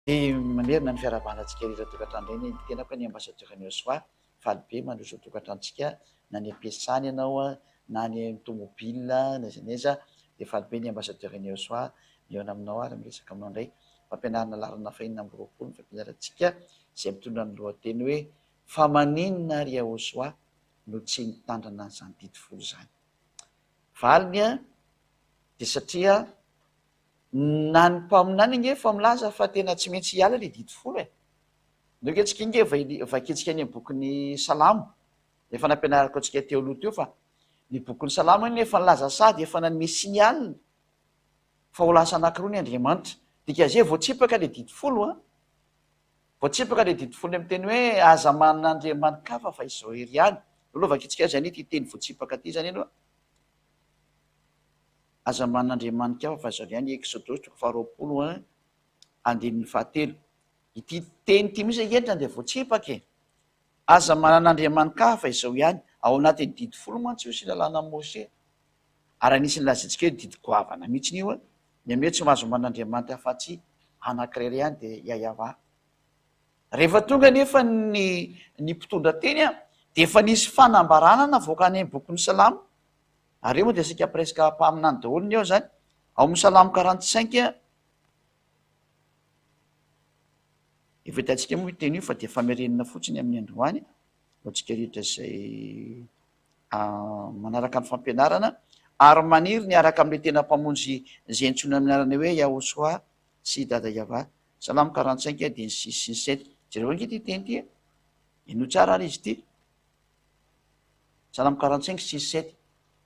Dia mamerina ny fiarahabana antsika rehetra tokantrano indray ny tenako ny ambassadeur ny Osoa, faly be mandroso ny tokantranontsika na any am-piasana ianao na any amin'ny tomobile na aiza na aiza dia faly be ny ambassadeur ny Osoa mihaona aminao ary miresaka aminao indray. Fampianarana laharana fahenina amby roapolo ny fampianarantsika izay mitondra ny lohateny hoe fa maninona ary Yahosoa no tsy nitandrina an'izany didy folo izany? Valiny dia satria Na ny mpaminany ange efa milaza fa tena tsy maintsy hiala le didy folo e! Ndao ange tsika ange vakintsika any amin'ny bokin'ny Salamo, efa nampianariko antsika teo aloha teo fa ny bokin'ny Salamo anie efa nilaza sady efa nanome signal fa ho lasa anankiroa ny Andriamanitra. Dikan'izay voatsipaka le didy folo an! Voatsipaka le didy folo miteny hoe aza manana andriamani-kafa fa izao irery ihany. Aloha vakintsika azy ity teny voatsipaka ity izany aloha. Aza manana andriamani-kafa fa izao ihany, Eksodosy toko faharoapolo andininy fahatelo. Ity teny ity mihitsy ange dia voatsipaka e! Aza manana andriamani-kafa fa izao ihany. Ao anatin'ny didy folo mantsy io sy lalànan'i Mose. Ary anisan'ny lazaintsika hoe didy goavana mihitsy io, ny amin'ny hoe tsy mahazo manana andriamanitra afa-tsy anankiray ihany dia Yahweh. Rehefa tonga anefa ny ny mpitondra teny dia efa nisy fanambarana navoaka any amin'ny bokin'ny Salamo. Ary eo moa dia saika presque mpaminany daholo ny eo zany. Ao amin'ny Salamo 45, efa hitantsika moa io teny io fa dia famerenana fotsiny amin'ny androany ho antsika rehetra izay manaraka ny fampianarana ary maniry ny hiaraka amin'ilay tena Mpamonjy izay antsoina amin'ny anarana hoe Yahoshua sy Dada Yavah. Salamo 45 dia ny six sy ny sept. Jereo ange ity teny ity e. Henoy tsara ary izy ity. Salamo 45 six sept.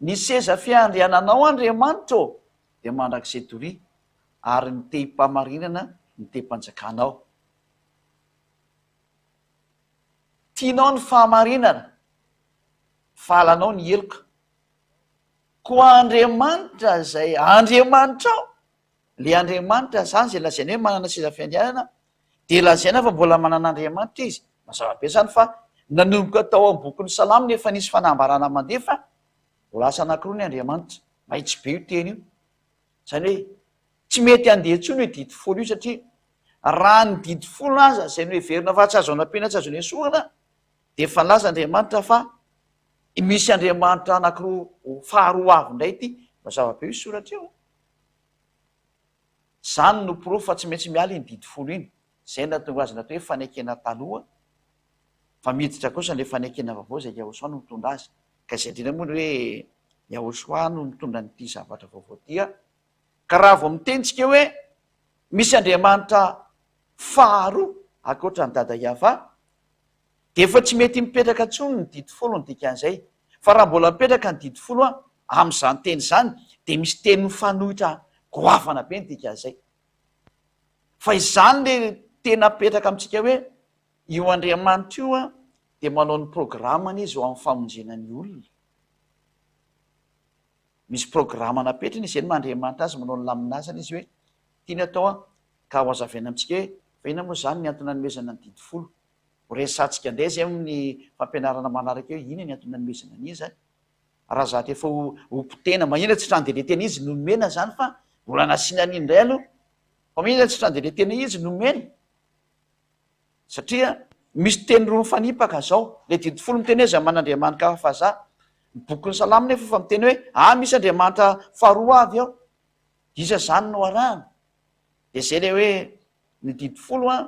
Ny seza fiandriananao Andriamanitra ô dia mandrakizay doria, ary ny tehim-pahamarinana ny tehim-panjakanao. Tianao ny fahamarinana, fa halanao ny heloka. Koa Andriamanitra izay Andriamanitrao, le Andriamanitra zany izay lazaina hoe manana seza fiandrianana, dia lazaina fa mbola manana Andriamanitra izy. Mazava be zany fa nanomboka tao amin'ny bokin'ny Salamo no efa nisy fanambarana mandeha fa ho lasa anankiroa ny Andriamanitra. Mahitsy be io teny io. Izany hoe tsy mety handeha intsony io didy folo io satria raha ny didy folo aza izay noheverina fa tsy azo anampiana tsy azo nesorina dia efa nilaza Andriamanitra fa misy Andriamanitra anankiroa faharoa avy indray ity. Mazava be io soratra io. Izany no porofo fa tsy maintsy miala iny didy folo iny. Izay no nahatonga azy natao hoe fanekena taloha fa miditra kosa ilay fanekena vaovao izay Yahoshua no mitondra azy. Ka izay indrindra moa ny hoe Yahoshua no mitondra an'ity zavatra vaovao ity an. Ka raha vao miteny tsika hoe misy Andriamanitra faharoa ankoatra an'i Dada Yavah dia efa tsy mety mipetraka intsony ny didy folo ny dikan'izay. Fa raha mbola mipetraka ny didy folo an, amin'izany teny izany dia misy teny mifanohitra goavana be ny dikan'izay. Fa izany le tena apetraka amintsika hoe io Andriamanitra io an dia manao ny programany izy ho amin'ny famonjena ny olona. Misy programa napetrany izy, izay no maha Andriamanitra azy, manao ny lamin'asany izy hoe tiany atao an, ka ho hazavaina amintsika hoe fa inona moa izany ny antony nanomezana ny didy folo. Ho resahantsika indray izay amin'ny fampianarana manaraka eo, inona ny antony nanomezana an'iny izany. Raha zatra efa ho ho potehina, maninona tsy trano-delete-na izy no nomena izany fa mbola nasiana an'iny indray aloha. Fa maninona tsy trano-delete-na izy no nomena? Satria misy teny roa mifanipaka zao. Le didy folo miteny hoe za man'Andriamanitra hafa fa za. Ny bokin'ny Salamo nefa efa miteny hoe ah misy Andriamanitra faharoa avy ao. Iza zany no arahana? De zay le hoe ny didy folo an,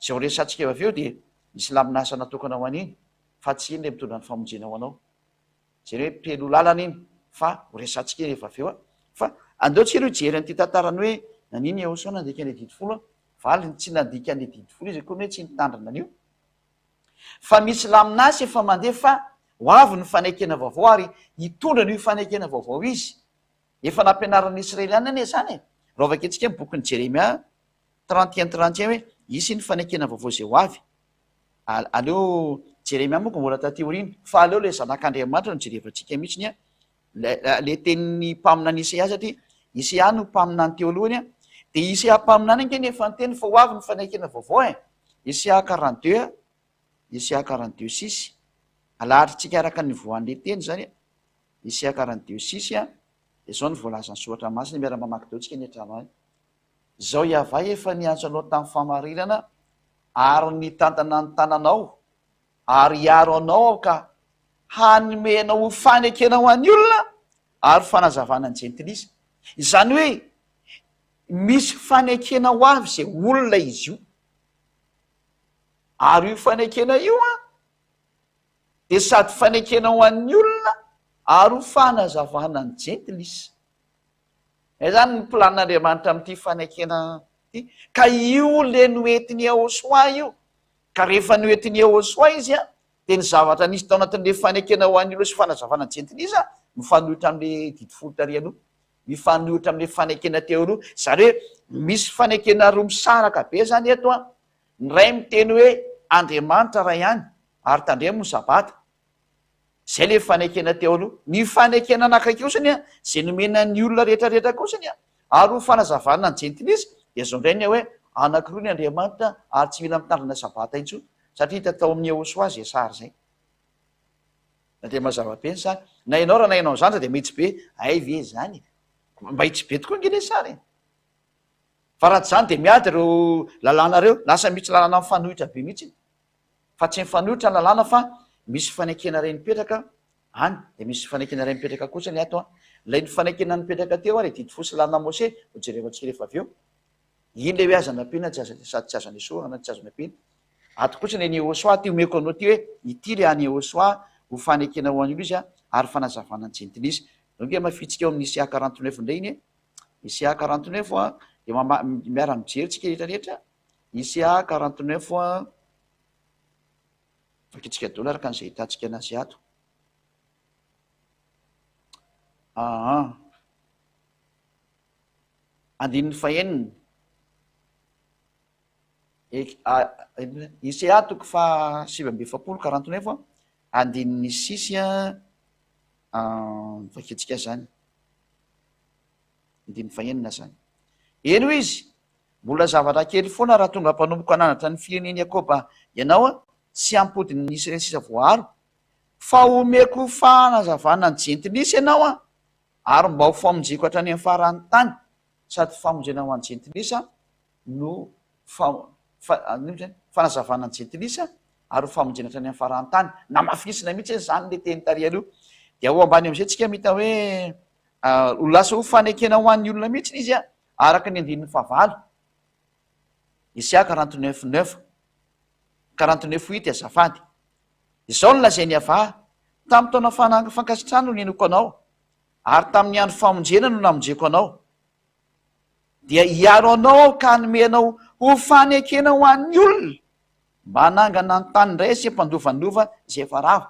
zay ho resahantsika eo avy eo dia misy lamin'asa natokana ho an'iny fa tsy iny le mitondra ny famonjena ho anao. Zay le hoe mpialoha lalana iny fa ho resahantsika iny rehefa avy eo an. Fa andeo tsika aloha hijery an'ity tantarany hoe nanino Yahoshuah nandika an'ilay didy folo an. Valiny, tsy nandika an'ilay didy folo izy akory hoe tsy nitandrina an'io. Fa misy lamin'asa efa mandeha fa ho avy ny fanekena vaovao ary hitondra an'io fanekena vaovao izy. Efa nampianarin'ny Israeliana anie izany e! Raha vakintsika ny bokin'i Jeremia 31 31 hoe hisy ny fanekena vaovao izay ho avy. Aleo Jeremia moa ko mbola taty aoriana fa aleo ilay zanak'Andriamanitra no jerevantsika mihitsy an. Le tenin'ny mpaminany Isaia satria Isaia no mpaminany teo alohany an. Dia Isaia mpaminany ange no efa niteny fa ho avy ny fanekena vaovao e. Isaia 42 Isaia 42 six. Alahatrintsika araka ny voan'ilay teny izany an. Isaia 42 six an. Dia izao no voalazan'ny soratra masina, miara-mamaky daholo tsika any an-trano any. Izao Yavah efa niantso anao tamin'ny fahamarinana ary nitantana ny tananao ary hiaro anao Aho ka hanome anao ho fanekena ho an'ny olona ary ho fanazavana ny jentilisa. Izany hoe misy fanekena ho avy izay olona izy io. Ary io fanekena io an, dia sady fanekena ho an'ny olona ary ho fanazavana ny jentilisa. Izay izany ny planin'Andriamanitra amin'ity fanekena ity. Ka io le noentin'i Yahoshuah io. Ka rehefa noentin'i Yahoshuah izy an, dia ny zavatra nisy tao anatin'ilay fanekena ho an'ny olona sy fanazavana ny jentilisa, mifanohitra amin'ilay didy folo tary aloha. Mifanohitra amin'ilay fanekena teo aloha. Izany hoe misy fanekena roa misaraka be izany eto an. Ny iray miteny hoe Andriamanitra iray ihany, ary tandremo ny sabata. Izay ilay fanekena teo aloha. Ny fanekena anankiray kosany an, izay nomena ny olona rehetra rehetra kosany an, ary ho fanazavana ny jentilisa, dia izao indray ny hoe anankiroa ny Andriamanitra ary tsy mila mitandrina sabata intsony, satria hita tao amin'ny Yehosua izay sary izay. Na dia mazava be ny sary. Na ianao raha nahaino an'izany dia mahitsy be, hay ve izany e? Mahitsy be tokoa ange ilay sary e! Fa raha tsy izany dia miady ireo lalàna ireo, lasa misy lalàna mifanohitra be mihitsy. Fa tsy mifanohitra ny lalàna fa misy fanekena iray mipetraka any, dia misy fanekena iray mipetraka kosa ny ato an. Ilay nifanekena nipetraka teo ary didy fo sy lalàna Mose, ho jerevantsika rehefa avy eo. Iny ilay hoe aza nampiana, tsy aza, sady tsy azo nesorina, tsy azo nampiana. Ato kosa ilay ny Yehosua, ity omeko anao ity hoe, ity ilay an'i Yehosua ho fanekena ho an'olo izy ary fanazavana ny jentilisa. Donc mafintsika eo amin'ny Isaia 49 indray iny e. Isaia 49 an, dia miara-mijery tsika rehetra rehetra. ICA 49 an, vakintsika daholo araka an'izay ahitantsika anazy ato. Aa. Andininy fahenina. ICA toko faha 49 49 an, andininy six an, vakintsika zany. Andininy fahenina zany. Eny hoy izy, Mbola zavatra kely foana raha tonga mpanompoka hananatra ny firenen'i Jakoba ianao sy hampody ny Israely sisa voaaro, fa homeko fanazavana ny jentilisa ianao ary mba ho famonjeko hatrany amin'ny faran'ny tany, sady famonjena ho an'ny jentilisa no fanazavana ny jentilisa ary ho famonjena hatrany amin'ny faran'ny tany. Namafisina mihitsy izany ilay teny tary aloha. Dia ao ambany amin'izay tsika mahita hoe ho lasa ho fanekena ho an'ny olona mihitsy izy Araka ny andininy fahavalo, Isaia 49 neuf, 49 huit azafady, Izao no lazain'i Yavah, Tamin'ny taona fankasitrahana no nihainoako anao, ary tamin'ny andro famonjena no namonjeko anao. Dia hiaro anao Aho ka hanome anao ho fanekena ho an'ny olona, mba hanangana ny tany indray sy hampandovanova izay efa rava.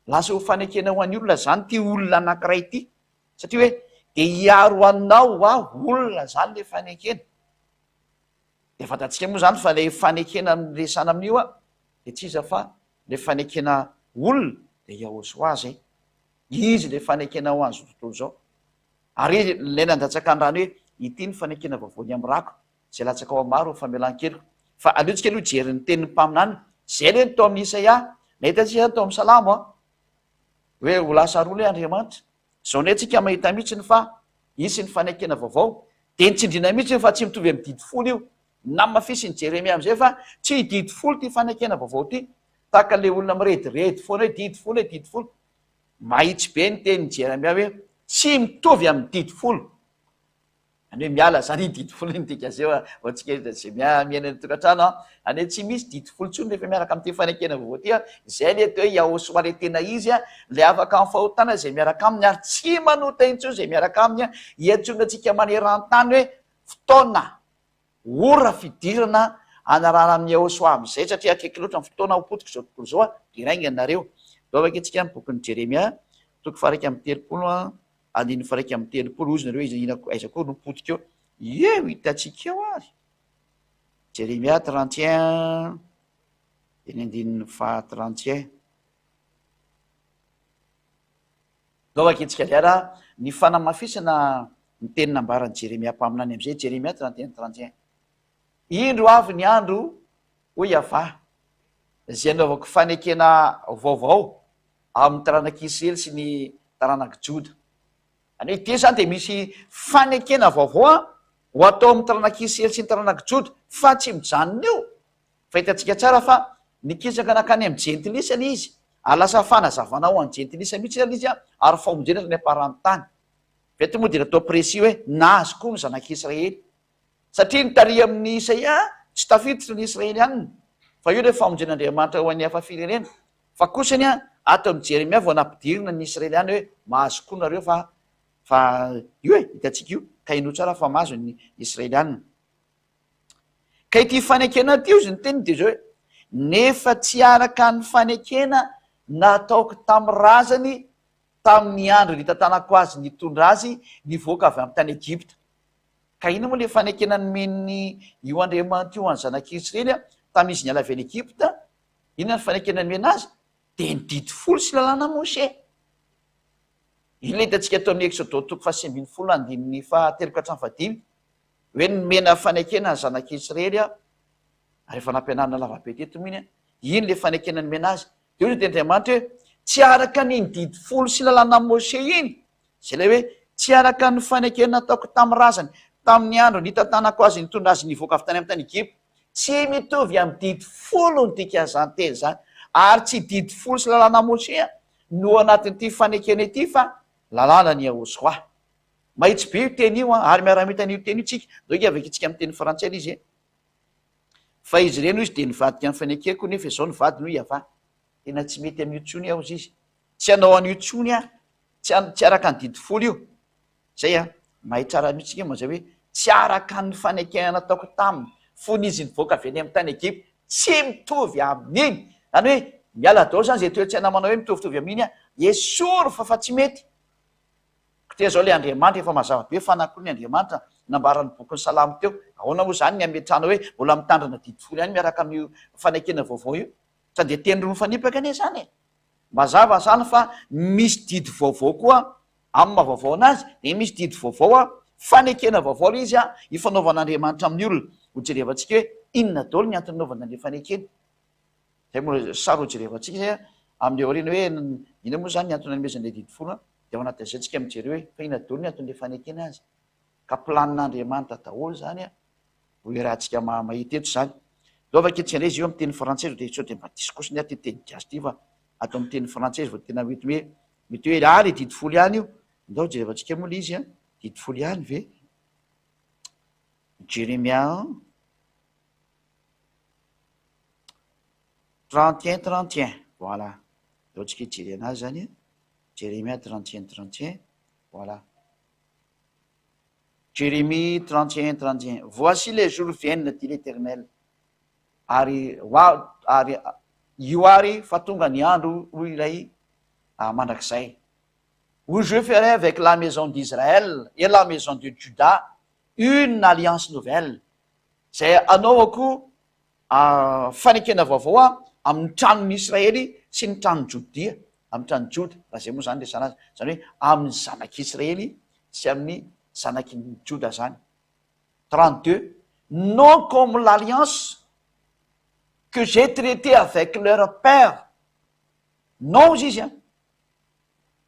Lasa ho fanekena ho an'ny olona izany ity olona anankiray ity. Satria hoe dia hiaro anao aho olona zany le fanekena. Dia fantatsika moa zany fa le fanekena resana amin'io a dia tsy iza fa le fanekena olona dia Yahosoa zay. Izy le fanekena ho an'izao tontolo izao. Ary izy le nandatsaka ny rano hoe ity ny fanekena vaovao ny amin'ny rako izay latsaka ao amin'ny maro ho famelan-keloka. Fa aleontsika aloha hijery ny tenin'ny mpaminany. Zay le ny tao amin'ny Isaia. Nahita antsika zany tao amin'ny Salamo a. Hoe ho lasa roa le Andriamanitra. Izao indray tsika mahita mihitsiny fa hisy ny fanekena vaovao, dia nitsindriana mihitsiny fa tsy mitovy amin'ny didy folo io. Namafisin'i Jeremia amin'izay fa tsy didy folo ity fanekena vaovao ity, tahaka ilay olona mirediredy foana hoe didy folo e, didy folo. Mahitsy be ny tenin'i Jeremia hoe tsy mitovy amin'ny didy folo. Any hoe miala zany iny didy folo iny dika zay ho antsika rehetra zay miaina any an-tokantrano an. Any hoe tsy misy didy folo intsony rehefa miaraka amin'ity fanekena vaovao ity an. Izay le atao hoe Yahosoa le tena izy an, le afaka amin'ny fahotana izay miaraka aminy ary tsy manota intsony izay miaraka aminy an. Iantsoana antsika maneran-tany hoe fotoana, ora fidirana anarahana amin'i Yahosoa amin'izay satria akaiky loatra ny fotoana ho potika izao tontolo izao an, dirainga nareo. Ndao vakintsika ny bokin'i Jeremia toko faha 31 an. Andininy faha 31, hozy nareo iza ina aiza koa no potika eo? Eo hitantsika eo ary. Jeremia 31 dia ny andininy faha 31. Ndao vakintsika indray ary ny fanamafisana ny teny nambaran'i Jeremia mpaminany amin'izay, Jeremia 31 31. Indro avy ny andro, hoy Yavah, izay hanaovako fanekena vaovao amin'ny taranak'i Israely sy ny taranak'i Joda. Izany hoe ity izany dia misy fanekena vaovao an, Ho atao amin'ny taranak'i Israely sy ny taranak'i Joda, fa tsy mijanona eo. Fa hitantsika tsara fa nikisaka nankany amin'ny jentilisa ilay izy, ary lasa fanazavana ho an'ny jentilisa mihitsy ilay izy, ary famonjena hatrany am-paran'ny tany. Avy eto moa dia natao précis hoe nahazo koa ny zanak'i Israely. Satria ny tary amin'i Isaia tsy tafiditra ny Israelianina, fa io ilay famonjen'Andriamanitra ho an'ny hafa firenena. Fa kosany ato amin'i Jeremia vao nampidirina ny Israeliana hoe mahazo koa nareo fa fa io e, hitantsika io, ka henoy tsara fa mahazo ny Israelianina. Ka ity fanekena ity hozy ny teniny dia izao hoe, nefa tsy araka ny fanekena nataoko tamin'ny razany tamin'ny andro nitantanako azy nitondra azy nivoaka avy amin'ny tany Egypta. Ka inona moa ilay fanekena nomen'ny io Andriamanitra io an'ny zanak'Israely tamin'izy niala avy any Egypta? Inona ny fanekena nomena azy? Dia ny didy folo sy lalàna Moshe. Iny ilay hitantsika ato amin'ny Eksodo toko faha-19 andininy fahatelo ka hatramin'ny fahadimy, hoe nomena fanekena ny zanak'Israely, ary efa nampianarina lavabe teto moa iny, iny ilay fanekena nomena azy. Dia hoy ny Andriamanitra hoe, tsy araka an'iny didy folo sy lalàna Moshe iny, izay ilay hoe tsy araka ny fanekena nataoko tamin'ny razany, tamin'ny andro nitantanako azy nitondra azy nivoaka avy tany amin'ny tany Egypta. Tsy mitovy amin'ny didy folo ny dikan'izany teny izany, ary tsy didy folo sy lalàna Moshe no anatin'ity fanekena ity fa lalàna ny Yahoshuah. Mahitsy be io teny io an, ary miara-mita an'io teny io tsika, ndao hiavaka antsika amin'ny teny frantsay ilay izy e. Fa izy ireny hoy izy dia nivadika ny fanekeko nefa izao ny vadiny hoy Yavah. Tena tsy mety amin'io intsony aho hozy izy. Tsy hanao an'io intsony aho, tsy tsy araka ny didy folo io. Zay an, mahay tsara mihitsy tsika mazay hoe tsy araka ny fanekena nataoko taminy fony izy nivoaka avy any amin'ny tany Egypta, tsy mitovy amin'iny. Zany hoe miala daholo zany zay toe-tsaina manao hoe mitovitovy amin'iny an, esory fa fa tsy mety. Koa zao le Andriamanitra efa mazava be fa na koa ny Andriamanitra nambaran'ny bokin'ny Salamo teo, ahoana moa zany ny hametrahana hoe mbola mitandrina didy folo ihany miaraka amin'io fanekena vaovao io? Sao dia teny roa mifanipaka anie zany e! Mazava zany fa misy didy vaovao koa amin'ny maha vaovao anazy dia misy didy vaovao a, fanekena vaovao ilay izy a, ifanaovan'Andriamanitra amin'ny olona. Ho jerevantsika hoe inona daholo ny antony nanaovana an'ilay fanekena. Izay moa sary ho jerevantsika izay a, amin'ny aoriana hoe inona moa izany ny antony nanomezana ilay didy folo a, dia ao anatin'izay tsika mijery hoe fa inona daholo ny anton'ilay fanekena azy. Ka planin'Andriamanitra daholo izany a. Ho iarahantsika mahita eto izany. Ndao vakintsika indray izy io amin'ny teny frantsay sao dia sao dia mba diso kosa ny ahy ity teny gasy ity fa ato amin'ny teny frantsay izy vao tena mety hoe mety hoe ah le didy folo ihany io. Ndao jerevantsika moa le izy an, didy folo ihany ve? Jeremia 31 31 voilà. Ndao tsika hijery anazy zany an. Jeremia 31 31 voilà. Jérémie 31 31 Voici les jours viennent, dit l'Éternel, ary ho ary io ary fa tonga ny andro, hoy ilay mandrakizay, où je ferai avec la maison d'Israël et la maison de Juda une alliance nouvelle, izay hanaovako fanekena vaovao amin'ny tranon'i Israely sy ny tranon'i Jodia, amin'ny tranon'i Joda, raha izay moa izany resahana azy, izany hoe amin'ny zanak'i Israely sy amin'ny zanaky ny Joda izany. 32, non comme l'alliance que j'ai traitée avec leur père, non hozy izy an,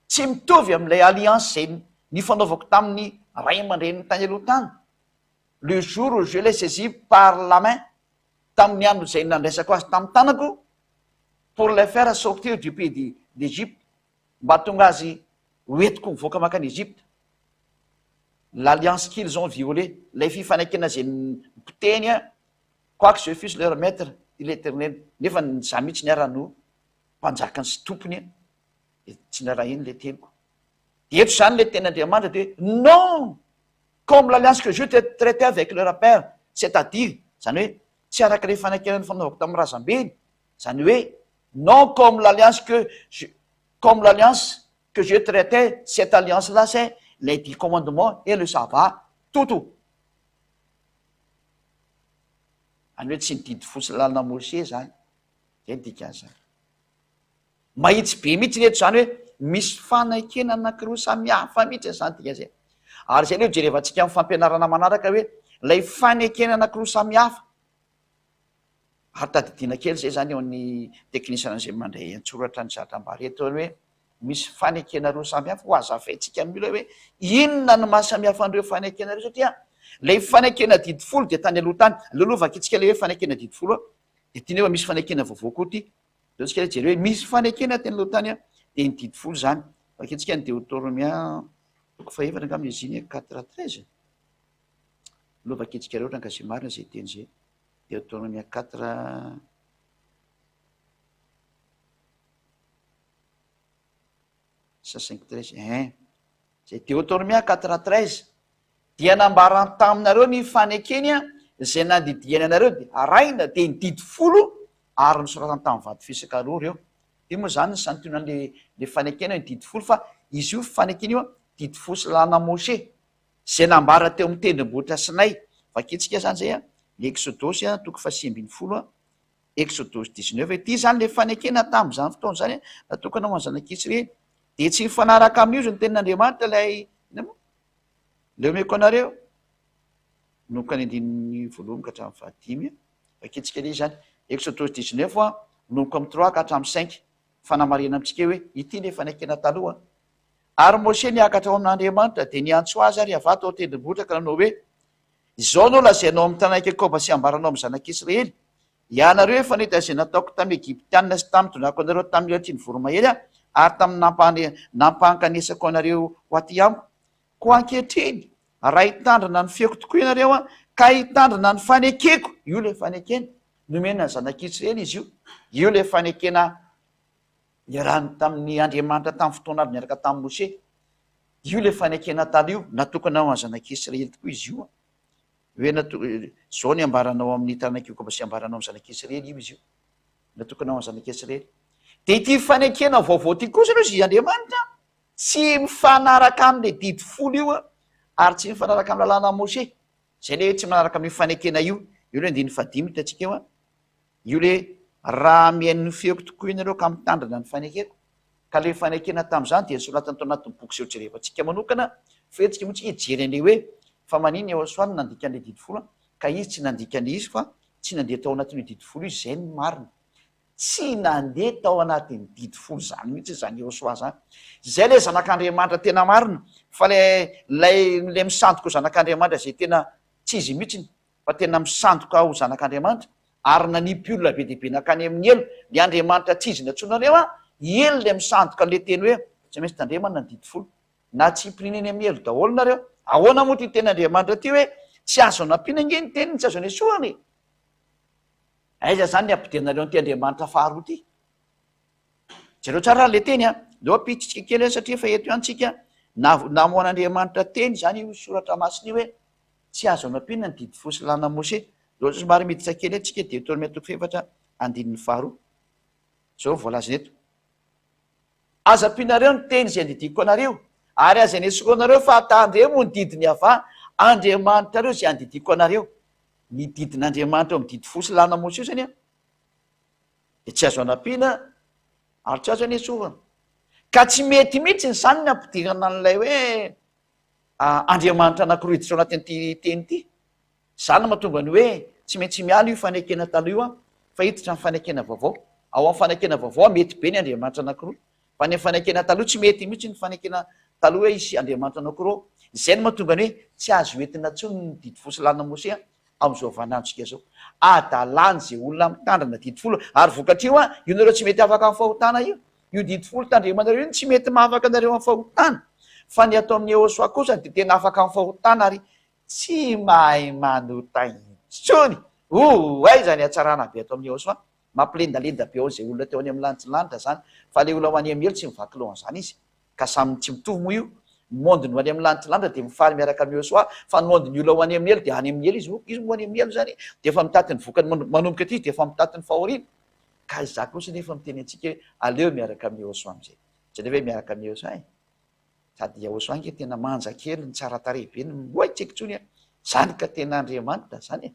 tsy mitovy amin'ilay alliance izay nifanaovako tamin'ny ray aman-dreniny tany aloha tany, le jour où je l'ai saisi par la main, tamin'ny andro izay nandraisako azy tamin'ny tanako, pour les faire sortir du pays d'Egypte, mba hahatonga azy ho entiko mivoaka mankany Egypte. L'alliance qu'ils ont violée, ilay fifanekena izay nipotehiny, quoique je fusse leur maître, dit l'Eternel, nefa izaho mihitsy niara no mpanjakany sy tompony, dia tsy narahiny ilay teniko. Dia eto izany ilay tenin'Andriamanitra dia hoe, non! Comme l'alliance que je traitais avec leur père, c'est à dire, izany hoe tsy araka ilay fanekena nifanaovako tamin'ny razambeny, izany hoe non comme l'alliance que je, comme l'alliance que je traitais, cette alliance là c'est les dix commandements et le sabbat, toto. Izany hoe tsy ny didy folo sy lalana Moshe izany, izay ny dikan'izany. Mahitsy be mihitsy ny eto izany hoe misy fanekena anankiroa samy hafa mihitsy izany dikan'izay. Ary izay aloha jerevantsika amin'ny fampianarana manaraka hoe ilay fanekena anankiroa samy hafa. Ary tadidiana kely izay izany eo amin'ny teknisiana izay mandray an-tsoratra ny zavatra ambara eto hoe misy fanekena roa samy hafa. Ho hazavaintsika amin'io ilay hoe inona no maha samy hafa an'ireo fanekena ireo satria Ilay fanekena didy folo dia tany aloha tany. Aleo aloha vakintsika ilay hoe fanekena didy folo a. Dia tiana hoe misy fanekena vaovao koa ity. Aleo tsika hijery hoe misy fanekena teny aloha tany a, dia ny didy folo izany. Vakintsika ny Deotoromia toko fahefatra angamba izy iny, quatre treize. Aleo vakintsika ireo ohatra ka izay marina izay teny izay. Deotoromia quatre. Sa cinq treize, ein. Izay Deotoromia quatre treize. Dia nambarany taminareo ny fanekeny izay nandidiany anareo dia arahina, dia ny didy folo ary nosoratany tamin'ny vato fisaka roa ireo. Io moa izany ny santionan'le le fanekena ny didy folo fa izy io fanekena io didy folo sy lalàna Moshe izay nambara teo amin'ny tendrombohitra Sinay. Vakintsika izany izay ny Eksodosy toko fahasivy ambinifolo Eksodosy dix-neuf. Ity izany le fanekena tamin'izany fotoana izany natokana ho an'ny zanak'Israely. Dia tsy mifanaraka amin'io izy ny tenin'Andriamanitra ilay inona moa? Ilay omeko anareo. Manomboka ny andininy voalohany ka hatramin'ny fahadimy. Vakintsika ilay izy izany. Eksodosy dix-neuf manomboka amin'ny trois ka hatramin'ny cinq. Fanamarihana amintsika hoe ity ilay fanekena taloha. Ary Moshe niakatra ao amin'Andriamanitra, dia niantso azy ary Yavah tao an-tendrombohitra ka nanao hoe, Izao no lazainao amin'ny taranak'i Jakoba sy ambaranao amin'ny zanak'Israely, Ianareo efa nahita izay nataoko tamin'ny Egyptiana sy tamin'ny nitondrako anareo tamin'ny elatry ny voromahery aho, ary tamin'ny nampankanesako anareo ho aty amiko. Koa ankehitriny, raha hitandrina ny feoko tokoa ianareo ka hitandrina ny fanekeko, io ilay fanekena nomena ny zanak'Israely izy io, io ilay fanekena niarahany tamin'ny Andriamanitra tamin'ny fotoana avy niaraka tamin'i Moshe, io ilay fanekena taloha io, natokana ho an'ny zanak'Israely tokoa izy io. Hoe nato, izao ny ambaranao amin'ny taranak'i Jakoba sy ambaranao amin'ny zanak'Israely io izy io. Natokana ho an'ny zanak'Israely. Dia ity fanekena vaovao ity kosa aloha izy Andriamanitra tsy mifanaraka amin'ilay didy folo io ary tsy mifanaraka amin'ny lalàna Moshe. Izay ilay hoe tsy manaraka amin'io fanekena io. Io ilay andininy fahadimy hitantsika eo. Io le raha mihaino ny feoko tokoa ianareo ka mitandrina ny fanekeko. Ka le fanekena tamin'izany dia nosoratana tao anatin'ny boky izay hojerevantsika manokana fa etsika moa tsika hijery an'le hoe fa maninona Yehosua no nandika an'le didy folo ka izy tsy nandika an'le izy fa tsy nandeha tao anatin'io didy folo io izy izay no marina. Tsy nandeha tao anatin'ny didy folo izany mihitsy izany Yehosua izany. Izay le zanak'Andriamanitra tena marina fa le lay le misandoka ho zanak'Andriamanitra izay tena tsy izy mihitsiny. fa tena misandoka ho zanak'Andriamanitra, ary nanipy olona be dia be nankany amin'ny helo, le Andriamanitra tsy izy nantsoinareo an, helo le misandoka an'le teny hoe tsy maintsy tandremana ny didy folo, na tsipiriana eny amin'ny helo daholo nareo, ahoana moa ity teny Andriamanitra ity hoe tsy azo anampiana ange ny teniny, tsy azo anesorana e! Aiza zany ny ampidiranareo an'ity Andriamanitra faharoa ity? Jereo tsara ary le teny an, aleo ampiditsika kely satria efa eto ihany tsika, namohan'Andriamanitra teny zany io soratra masina io hoe Tsy azo anampiana ny didy fo sy lalàna Moshe. Raha somary miditra kely eto tsika Deoteronomia toko fahefatra andininy faharoa. Izao no voalazany eto. Aza ampianareo ny teny izay andidiako anareo, ary aza anesoronareo fa tandremo ny didin'i Yavah Andriamanitrareo izay andidiako anareo. Ny didin'Andriamanitra eo amin'ny didy fo sy lalàna Moshe io izany an, dia tsy azo anampiana ary tsy azo anesorana. Ka tsy mety mihitsy izany ny ampidirana an'ilay hoe Andriamanitra anankiroa hiditra ao anatin'ity teny ity. Izany no mahatonga ny hoe tsy maintsy miala io fanekena taloha io fa hiditra amin'ny fanekena vaovao. Ao amin'ny fanekena vaovao mety be ny Andriamanitra anankiroa. Fa ny fanekena taloha tsy mety mihitsy ny fanekena taloha hoe hisy Andriamanitra anankiroa ao. Izay no mahatonga ny hoe tsy azo entina intsony ny didy folo sy lalàna Mosea amin'izao vaninandrontsika izao. Adalàna izay olona mitandrina didy folo ary vokatr'io io nareo tsy mety afaka amin'ny fahotana io. Io didy folo tandremanareo io no tsy mety mahafaka anareo amin'ny fahotana, fa ny atao amin'i Yehosua kosa dia tena afaka amin'ny fahotana ary tsy mahay manota intsony. Oh, aiza ny hatsarana be ato amin'i Yehosua? Mampilendalenda be ao izay olona teo any amin'ny lanitry ny lanitra izany, fa ilay olona ho any amin'ny helo tsy mivaky loha an'izany izy. Ka samy tsy mitovy moa io. Ny monde-ny ho any amin'ny lanitry ny lanitra dia mifaly miaraka amin'i Yehosua, fa ny monde-ny olona ho any amin'ny helo dia any amin'ny helo izy. Izy moa any amin'ny helo izany dia efa mitaty ny vokany, manomboka aty izy dia efa mitaty ny fahoriana. Ka izaho kosa nefa miteny antsika hoe aleo miaraka amin'i Yehosua amin'izay. Jereo hoe miaraka amin'i Yehosua e. Sady Yehosua ange tena manja kely, ny tsara tarehy be, ny oay tsy haiko intsony a. Zany ka tena Andriamanitra zany e.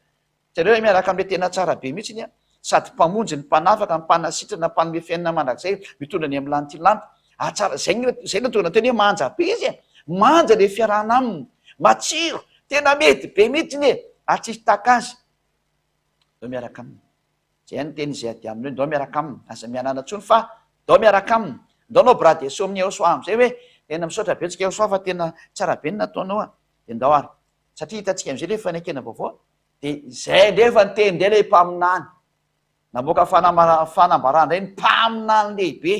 Jereo hoe miaraka amin'ilay tena tsara be mihitsiny a. Sady mpamonjy, ny mpanafaka, ny mpanasitrana, mpanome fiainana mandrakizay, mitondra ny amin'ny lanitra lanitra. Ah tsara, zay zay no tonga teny hoe manja be izy e. Manja ilay fiarahana aminy. Matsiro, tena mety be mihitsiny e. Ary tsisy tahaka azy. Aleo miaraka aminy. Zay ny teny izay ady aminy hoe ndao miaraka aminy, aza mianana intsony fa ndao miaraka aminy, ndao anao bras de saut amin'i Eosoa amizay hoe tena misaotra betsaka Eosoa fa tena tsara be ny nataonao a, de ndao ary. Satria hitantsika am'izay le fanekena vaovao, de zay ndray efa niteny ndray le mpaminany. Namoaka fanambarana indray ny mpaminany lehibe,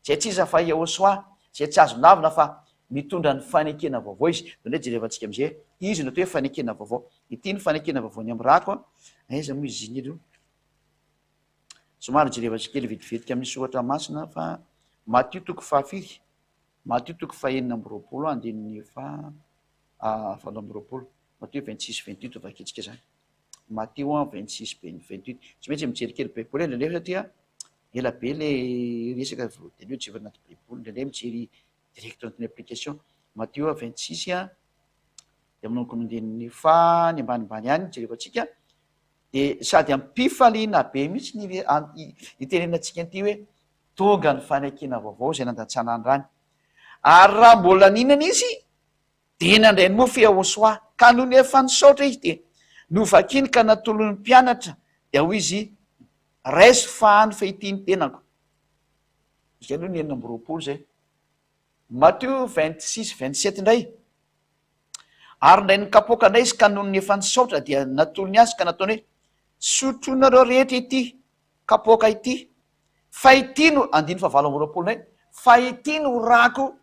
izay tsy iza fa Yehosua, izay tsy azo lavina fa mitondra ny fanekena vaovao izy. Dia ndray jerevantsika amin'izay, izy no atao hoe fanekena vaovao. Ity ny fanekena vaovao ny amin'ny rako. Aiza moa izy iny aloha? Somary jerevantsika kely vetivetika amin'ny soratra masina fa Matio toko fahafiry? Matio toko faha-26 andininy faha 28. Matio 26 28 vakintsika izany. Matio 26 28. Tsy maintsy mijery kely baiboly indraindray satria ela be le resaka vao de aleo jerena anaty baiboly, indraindray mijery direct anatin'ny application. Matio 26 a, de manomboka amin'ny andininy faha ny ambanimbany any jerevantsika, de sady am-pifaliana be mihitsy ny itenenantsika an'ity hoe tonga ny fanekena vaovao izay nandatsana ny rany. Ary raha mbola nihinana izy Dia nandray ny mofo Iehôsoa, ka nony efa nisaotra izy, dia novakiny ka natolony ny mpianatra, dia hoy izy, Raiso fahano fa ity ny tenako. Izay aloha ny 26 izay. Matio 26, 27 indray. Ary nandray ny kapoaka indray izy, ka nony efa nisaotra, dia natolony azy ka nataony hoe, Sotroinareo rehetra ity kapoaka ity, Fa ity no, andininy fahavalo amby 20 indray, fa ity no rako,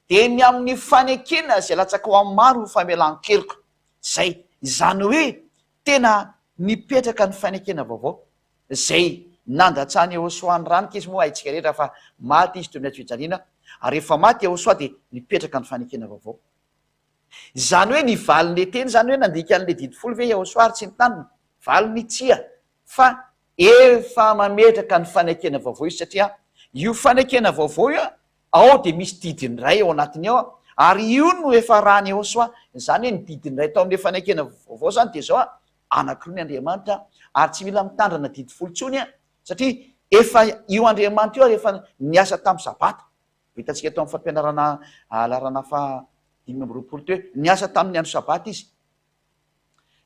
dia ny amin'ny fanekena izay latsaka ho amin'ny maro ho famelan-keloka. Izay, izany hoe tena nipetraka ny fanekena vaovao, izay nandatsahan'i Yehosua ny rany, k'izy moa haintsika rehetra fa maty izy teo amin'ny hazo fijaliana, ary rehefa maty Yehosua dia nipetraka ny fanekena vaovao. Izany hoe ny valin'ilay teny izany hoe nandika an'ilay didy folo ve Yehosua ary tsy nitandrina? Valiny, tsia, fa Efa mametraka ny fanekena vaovao izy satria io fanekena vaovao io ao dia misy didiny iray ao anatiny ao ary io no efa rany Yehosua. Izany hoe ny didiny iray tao amin'ilay fanekena vaovao izany dia izao, anankiroa ny Andriamanitra ary tsy mila mitandrina didy folo intsony satria efa io Andriamanitra io ary efa niasa tamin'ny Sabata. Hitantsika tao amin'ny fampianarana laharana faha 25 teo hoe niasa tamin'ny andro Sabata izy.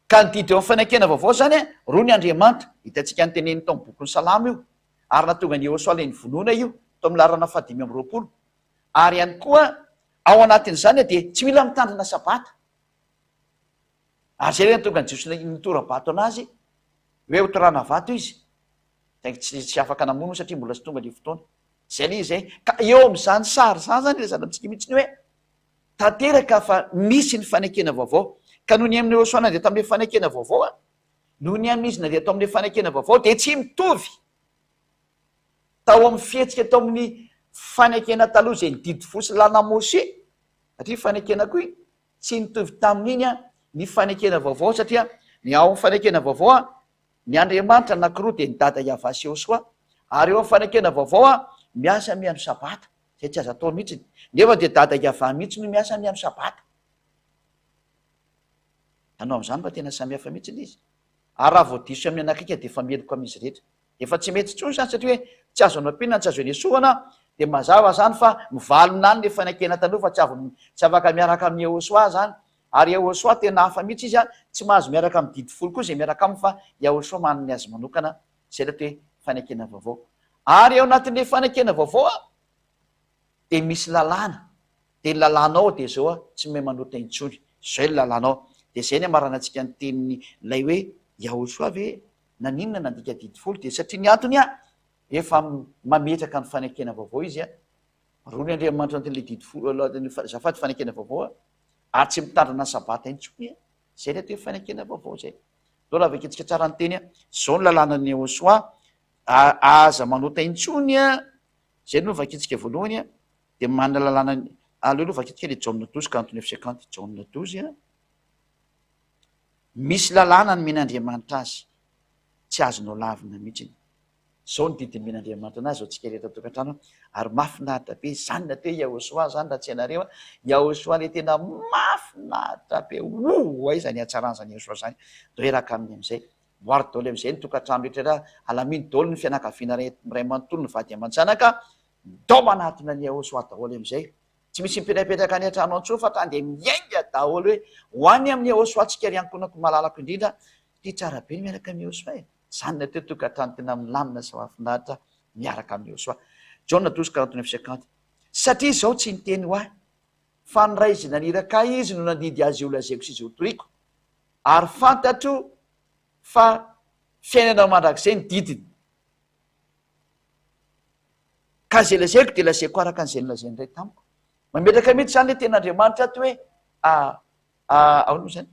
Ka ny didy eo amin'ny fanekena vaovao izany, roa ny Andriamanitra. Hitantsika ny teneniny tao amin'ny bokin'ny Salamo io, ary nahatonga an'i Yehosua ilay novonoina io, tao amin'ny laharana fahadimy amby 20. Ary ihany koa, ao anatin'izany dia tsy mila mitandrina Sabata. Ary izay ilay nahatonga an'i Jiosy nitora-bato an'azy, hoe hotorahana vato izy. Saingy tsy, tsy afaka namono satria mbola tsy tonga ilay fotoana. Izay ilay izy izay. Ka eo amin'izany sary izany izany, ilazana amintsika mihitsy ny hoe, Tanteraka fa misy ny fanekena vaovao. Ka noho ny amin'i Yehosua nandeha tamin'ilay fanekena vaovao, noho ny amin'izy nandeha tao amin'ilay fanekena vaovao dia tsy mitovy tao amin'ny fihetsika tao amin'ny fanekena taloha izay ny didy folo sy lalàna Moshe, satria fanekena koa iny, tsy nitovy tamin'iny ny fanekena vaovao satria ny ao amin'ny fanekena vaovao ny Andriamanitra anankiroa dia ny Dada Yavah sy Yehosua, ary eo amin'ny fanekena vaovao miasa mihaino Sabata. Izay tsy azo atao mihitsy. Nefa dia dada Yavah mihitsy no miasa amin'ny andro sabata. Hanao amin'izany fa tena samihafa mihitsy ilay izy. Ary raha vao diso amin'ny anakika dia efa meloka amin'izy rehetra. Efa tsy mety intsony izany satria hoe tsy azo anampiana, tsy azo anesorana, dia mazava izany fa mivalona any ilay fanekena taloha fa tsy avy tsy afaka miaraka amin'i Yehosua izany. Ary Yehosua tena hafa mihitsy izy, tsy mahazo miaraka amin'ny didy folo koa izay miaraka aminy fa Yahosua manana ny azy manokana. Izay ilay atao hoe fanekena vaovao. Ary ao anatin'ilay fanekena vaovao dia misy lalàna. Dia ny lalàna ao dia izao, tsy mahay manota intsony. Izay ny lalàna ao. Dia izay ny amaranantsika ny tenin'ilay hoe Yahoshuah ve naninona nandika didy folo? Dia satria ny antony, efa mametraka ny fanekena vaovao izy. Roa ny Andriamanitra anatin'ilay didy folo, azafady, fanekena vaovao, ary tsy mitandrina ny sabata intsony. Izay ilay atao hoe fanekena vaovao izay. Zao raha vakintsika tsara ny teny, izao ny lalànan'i Yehosua, aza manota intsony, izay no vakintsika voalohany, dia manana lalàna, aleo aloha vakintsika le Jaona 12 49 50, Jaona 12, misy lalàna nomen'Andriamanitra azy, tsy azonao lavina mihitsy. Zao ny didy nomen'Andriamanitra anazy, ho antsika rehetra an-tokantrano, ary mahafinaritra be izany ny atao hoe Yahoshuah zany raha tsy ianareo an, Yahoshuah le tena mahafinaritra be, ouh aiza ny hatsaran'izany Yahoshuah zany, ndao hiaraka aminy amizay, voary daholo amizay ny tokantrano rehetra rehetra, alamino daholo ny fianakaviana ray manontolo, ny vady aman-janaka, ndao manatona an'i Yahoshuah daholo amizay, tsy misy mipetrapetraka any an-trano intsony fa tonga dia miainga daholo hoe ho any amin'i Yahoshuah tsika ry ankohonako malalako indrindra, ty tsara be ny miaraka amin'i Yahoshuah e. Izany ny atao hoe tokantrano tena milamina sy mahafinaritra miaraka amin'i Yehosua. Jaona 12 49 50. Satria izao tsy niteny ho ahy, fa ny Ray izay naniraka ahy Izy no nandidy azy holazaiko sy izay hotoriko. Ary fantatro fa fiainana mandrakizay ny didiny. Ka izay lazaiko dia lazaiko araka an'izay nolazain'ny Ray tamiko. Mametraka mihitsy izany ilay tenin'Andriamanitra ato hoe, ahoana moa izany?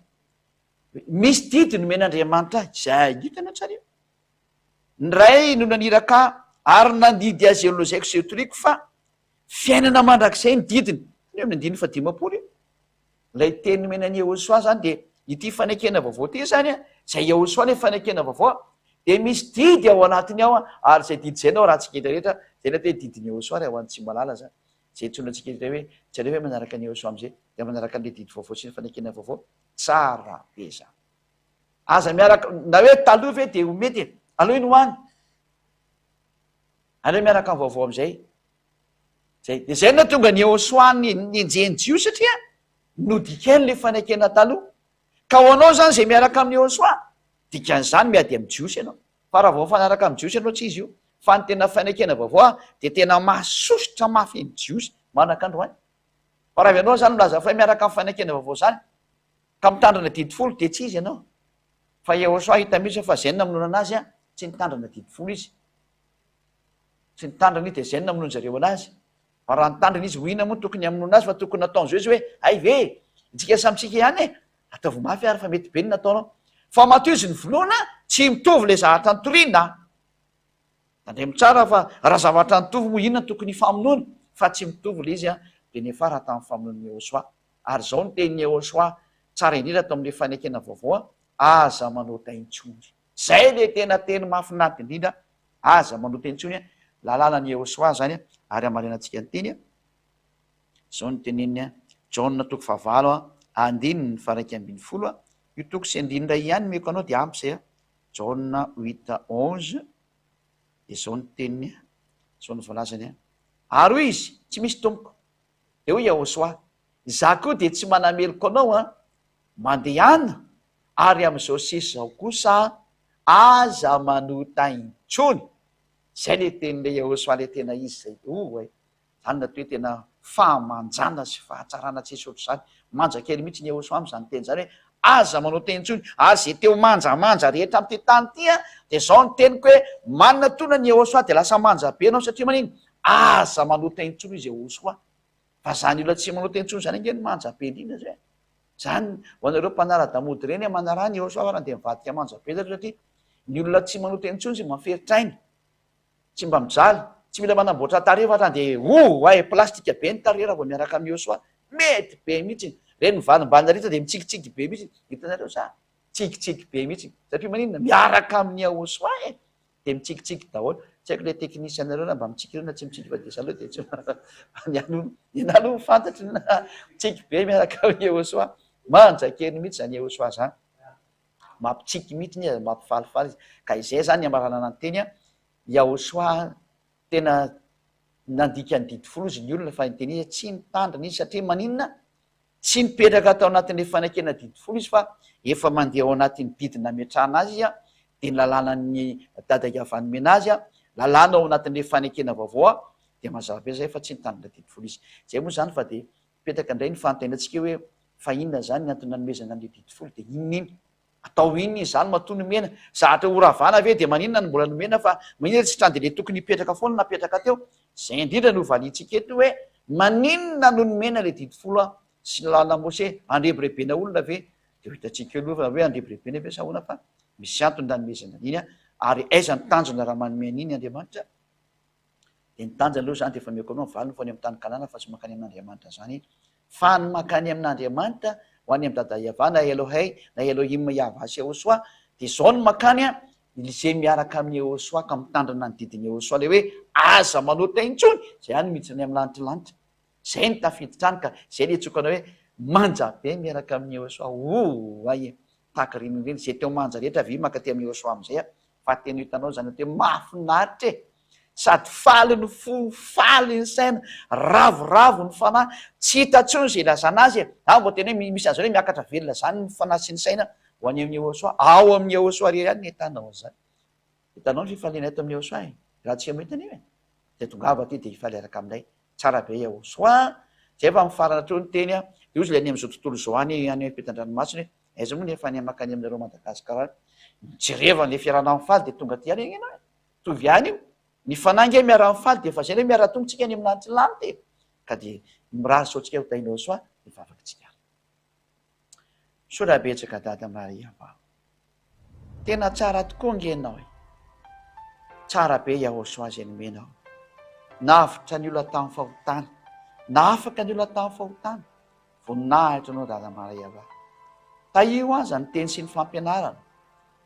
Misy didy nomen'Andriamanitra ahy. Izay hitanao tsara io. Ny Ray no naniraka ahy ary nandidy azy eo nolazaiko sy hotoriko fa fiainana mandrakizay ny didiny. Io amin'ny andininy faha-50 io. Ilay teny nomena an'i Yehosua izany dia ity fanekena vaovao ity izany an, izay Yehosua ilay fanekena vaovao dia misy didy ao anatiny ao ary izay didy izay no arahantsika rehetra rehetra, izay ilay atao hoe didin'i Yehosua raha ho an'ny tsy mahalala izany. Izay antsoina antsika indray hoe tsy aleo ve manaraka an'i Yehosua amin'izay dia manaraka an'ilay didy vaovao sy ny fanekena vaovao. Tsara be izany. Aza miaraka, na hoe taloha ve dia ho mety e, aleo iny ho any. Aleo miaraka amin'ny vaovao amin'izay. Zay. Dia zay no nahatonga an'i Yehosua nenjehin'ny Jiosy satria nodikainy ilay fanekena taloha. Ka ho anao izany izay miaraka amin'i Yehosua, dikan'izany miady amin'ny Jiosy ianao. Fa raha vao mifanaraka amin'ny Jiosy ianao tsy izy io. Fa ny tena fanekena vaovao dia tena mahasosotra mafy ny Jiosy manaka androany. Fa raha ianao izany milaza fa hoe miaraka amin'ny fanekena vaovao izany, ka mitandrina didy folo dia tsy izy ianao. Fa Yehosua hita mihitsy fa izay no namonoana anazy, tsy nitandrina didy folo izy. Tsy nitandrina izy dia izay no namonoan zareo anazy. Fa raha nitandrina izy ho inona moa tokony hamonoana azy fa tokony nataon'izao izy hoe hay ve e! Itsika samy tsika ihany e! Ataovy mafy ary fa mety be ny nataonao. Fa matoa izy nivonoana tsy mitovy ilay zavatra nitoriana. Tandremo tsara fa raha zavatra nitovy moa inona no tokony hifamonoana fa tsy mitovy ilay izy dia niafara tamin'ny famonoan'i Yehosua. Ary izao ny tenin'i Yehosua tsara indrindra ato amin'ilay fanekena vaovao, aza manota intsony. Zay le tena teny mahafinaritra indrindra, aza manota intsony a, lalàna ny Yehosua zany a, ary hamarinantsika ny teny a, zao no teneniny a, Jaona toko fahavalo a, andininy faha-11 a, io toko sy andininy iray ihany omeko anao dia ampy zay a, Jaona huit onze, dia zao no teniny a, zao no voalazany a, ary hoy izy, tsy misy tompoko, dia hoy Yehosua, izaho koa dia tsy manameloka anao a, mandehana Ary amin'izao sisa izao kosa, aza manota intsony. Izay ilay tenin'ilay Yehosua ilay tena izy izay. Oay! Izany no atao hoe tena fahamanjana sy fahatsarana tsisy ohatr'izany. Manja kely mihitsy ny Yehosua amin'izany teny izany hoe, aza manota intsony. Ary izay te ho manjamanja rehetra amin'ity tany ity, dia izao no teniko hoe, manatona ny Yehosua dia lasa manja be ianao satria manino? Aza manota intsony izy Yehosua. Fa zany olona tsy manota intsony zany ange no manja be indrindra zay. Zany ho anareo mpanara-damody ireny manaraha ny Yehosua fa raha dia mivadika manja be zareo satria ny olona tsy manota intsony tsy maferitr'aina, tsy mba mijaly, tsy mila manamboatra tarehy fa raha dia oh ay plastika be ny tarehy raha vao miaraka amin'i Yehosua. Mety be mihitsy. Ireny mivalimbany rehetra dia mitsikitsiky be mihitsy. Hitanareo sa? Tsikitsiky be mihitsy. Satria maninona? Miaraka amin'i Yehosua e. Dia mitsikitsiky daholo. Tsy haiko ilay technicien-nareo na mba mitsiky ireo na tsy mitsiky fa dia za aloha dia tsy ny aloha ny anahy aloha fantatro na mitsiky be miaraka amin'i Yehosua. Manja kely mihitsy izany Yehosua izany. Mampitsiky mihitsy izy, mampifalifaly izy. Ka izay izany ny hamaranana ny teny an, Yahosua tena nandika ny didy folo izy ny olona fa ny teny izy tsy nitandrina izy satria maninona? Tsy nipetraka tao anatin'ilay fanekena didy folo izy fa efa mandeha ao anatin'ny didy nametrahana azy izy dia ny lalànan'ny dada Yavah nomena azy, lalàna ao anatin'ilay fanekena vaovao dia mazava be izay fa tsy nitandrina didy folo izy. Izay moa izany fa dia mipetraka indray ny fanontaniantsika hoe fa inona izany ny antony nanomezana an'ilay didy folo dia inona iny? Atao inona izany matoa nomena? Zahatra ho ravana ve dia maninona no mbola nomena fa maninona tsy trano dia le tokony hipetraka foana napetraka teo? Izay indrindra no valiantsika eto hoe maninona no nomena le didy folo sy ny lalana Mose? Andrebirebena olona ve? Dia ho hitantsika eo aloha hoe andrebirebena ve sa ahoana fa misy antony nanomezana an'iny ary aiza ny tanjona raha manome an'iny Andriamanitra? Dia ny tanjona aloha izany dia efa omeko anao ny valiny fa any amin'ny tany Kanana fa tsy mankany amin'Andriamanitra izany fa ny mankany amin'Andriamanitra ho any amin'i Dada Yavah na Elohei na Elohim Yavah sy Yehosua dia izao ny mankany an, izay miaraka amin'i Yehosua ka mitandrina ny didin'i Yehosua ilay hoe aza manota intsony, izay ihany miditra any amin'ny lanitry lanitra, izay no tafiditra any ka izay ilay antsoiko anao hoe manja be miaraka amin'i Yehosua, oay e, tahaka ireny ireny, izay teo manja rehetra avia mankaty amin'i Yehosua amin'izay an. Fa tena hitanao izany atao hoe mahafinaritra e! Sady faly ny fo, faly ny saina, ravoravo ny fanahy, tsy hita intsony izay ilazana azy e! Any vao tena hoe misy an'izany hoe miakatra velona izany ny fanahy sy ny saina ho any amin'i Yehosua. Ao amin'i Yehosua irery ihany no ahitanao an'izany. Hitanao ny fifaliana eto amin'i Yehosua e! Raha tsy mahita an'io e! Dia tongava aty dia hifaly hiaraka aminay. Tsara be Yehosua a! Izay fa mifarana hatreo ny teny a! Dia hoy izy ilay any amin'izao tontolo izao any, any ampitan-dranomasina hoe. Aiza moa ny efa any makany aminareo Madagascar any. Mijereva le fiarahana mifaly de tonga aty ihany ianao e. Mitovy ihany io. Ny fanahy nge miara mifaly de efa zay le miara tonga tsika any amin'ny lanitra lanitra e. Ka de mirary soa antsika ho tahinao soa ny vavaka tsika. Misaotra betsaka Dada Maria va. Tena tsara tokoa nge enao e. Tsara be Yahosoa izay nomenao. Navotra ny olona tamin'ny fahotana. Nahafaka ny olona tamin'ny fahotana. Voninahitra anao Dada Maria va. Tahio aza ny teny sy ny fampianarana.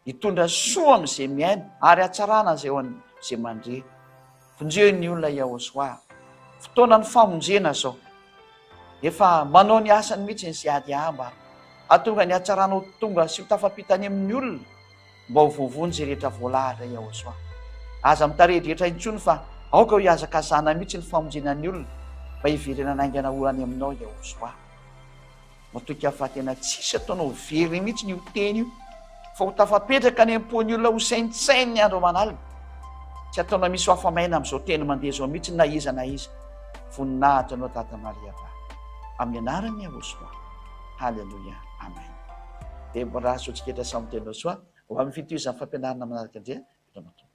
Hitondra soa amin'izay mihaino ary hatsarana izay ho an'izay mandre. Vonjeo ny olona Yahoshuah. Fotoanan'ny famonjena izao. Efa manao ny asany mihitsy ny CADA mba hahatonga ny hatsarana ho tonga sy ho tafapita any amin'ny olona mba ho voavonjy izay rehetra voalahatra Yahoshuah. Aza mitarehidrehitra intsony fa aoka ho hihazakazahana mihitsy ny famonjena ny olona mba hiverenana haingana ho any aminao Yahoshuah. Matoky aho fa tena tsisy ataonao very mihitsy io teny io fa ho tafapetraka any am-pon'ny olona ho saintsaininy andro aman'alina. Tsy ataonao misy ho afa-maina amin'izao teny mandeha izao mihitsy na iza na iza. Voninahitra anao Dada Maria va. Amin'ny anaran'i Yahoshuah. Haleloia. Amen. Dia mirary soa antsika rehetra samy teny soa ho amin'ny fitohizan'ny fampianarana manaraka indray. Veloma tompoko.